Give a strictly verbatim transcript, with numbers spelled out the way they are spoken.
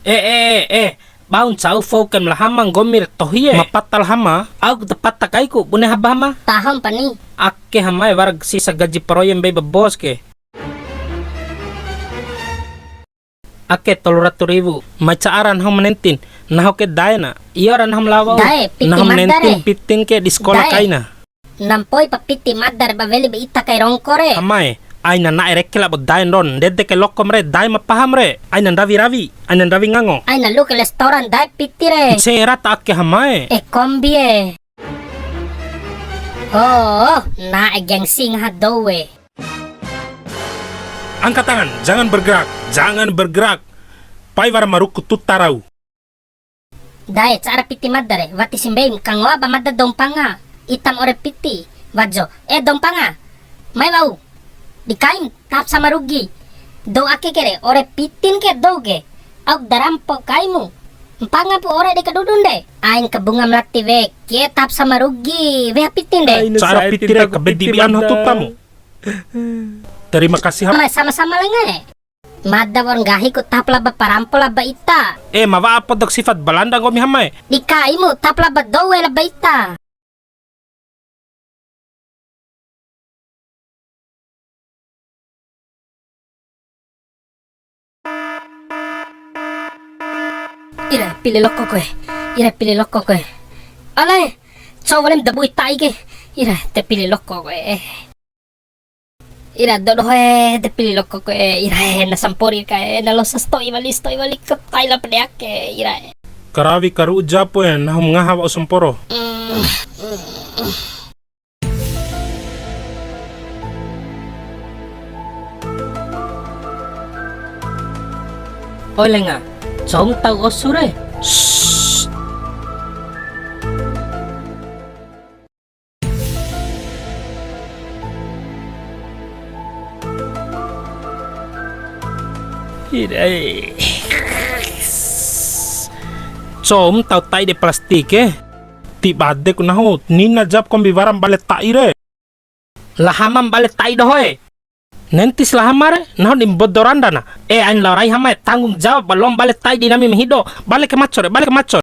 Eh, eh, eh, eh, bau ncau fou kaim la Hama, nggomi re tohi e. Ma pata la Hama? Au ku da pata kaiku, bune haba Hama. Tahom pani. Ake Hama e, wara sisa gaji proyek mbei ba bos ke. Ake tolu ratu riwu, mai ca'a ra nahu ma nentin, nahu ke dae na. Iyo ra nahu ma lawa. Dae, piti mada re. Nahu ma nentin pitin ke di sekola kaina. Na mpoi pa piti mada re ba weli ba ita kai rongko re. Hama e, aina na'e reke labo dae ndon, ndede kai lokom re, dae ma paham re. Aina ndawi rawi, aina ndawi ngango. Aina lu'u ke restoran dae piti re. Ncera ta ake Hama e. E kombi e. Oh, na'e gengsi ngaha dou e. Angkat tangan, jangan bergerak, jangan bergerak. Pai wara ma ruku tuta rau. Dae, ca'a ra piti mada re, wati si mbeim, kangoa ba mada dou mpanga, itam ore piti, wajo, eh dou mpanga, mai wa'u, di kaim, tahap sama rugi, dou ake ke re, ore pitin ke dou ke, au ku da rampo kaimu, mpanga pu ore de kadudun de, ain kabunga melati we, ke tahap sama rugi, weha pitin de. Ca'a ra piti re, kabedi bi anu tutamu. Terima kasih, Hama. Mai sama-sama lenga e. Mada wa'ur nggahi ku tahap laba parampo laba ita. Eh, ma wa'a podok sifat Balanda nggomi Hama e. Di kaimu tahap laba dou e laba ita. Ira, pili loko koe. Ira, pili loko koe. Alae, cou walem da bui ta'i ke. Ira, te pili loko koe. Ira, dodoho e, te pili loko koe. Ira, e, na sampori kae, na losa sato'i wali, sato'i wali, ke tai la pede ake, ira. Karawi karu'u japu e, nahu ma ngaha wa'u samporo. Oi lenga, cou ma tau osu re. Ira e. Cou ma tau ta'i de plastik e. Ti bade ku nahu, nina jap kombi wara ma bale ta'i re. La Hama ma bale ta'i doho e. Nentis la Hama re, nahu di mbodo randa na. Eh, ain lao rai Hama e, tanggung jawab ba loa ma bale ta'i di nami ma hido. Bale ke maco re, bale ke maco re.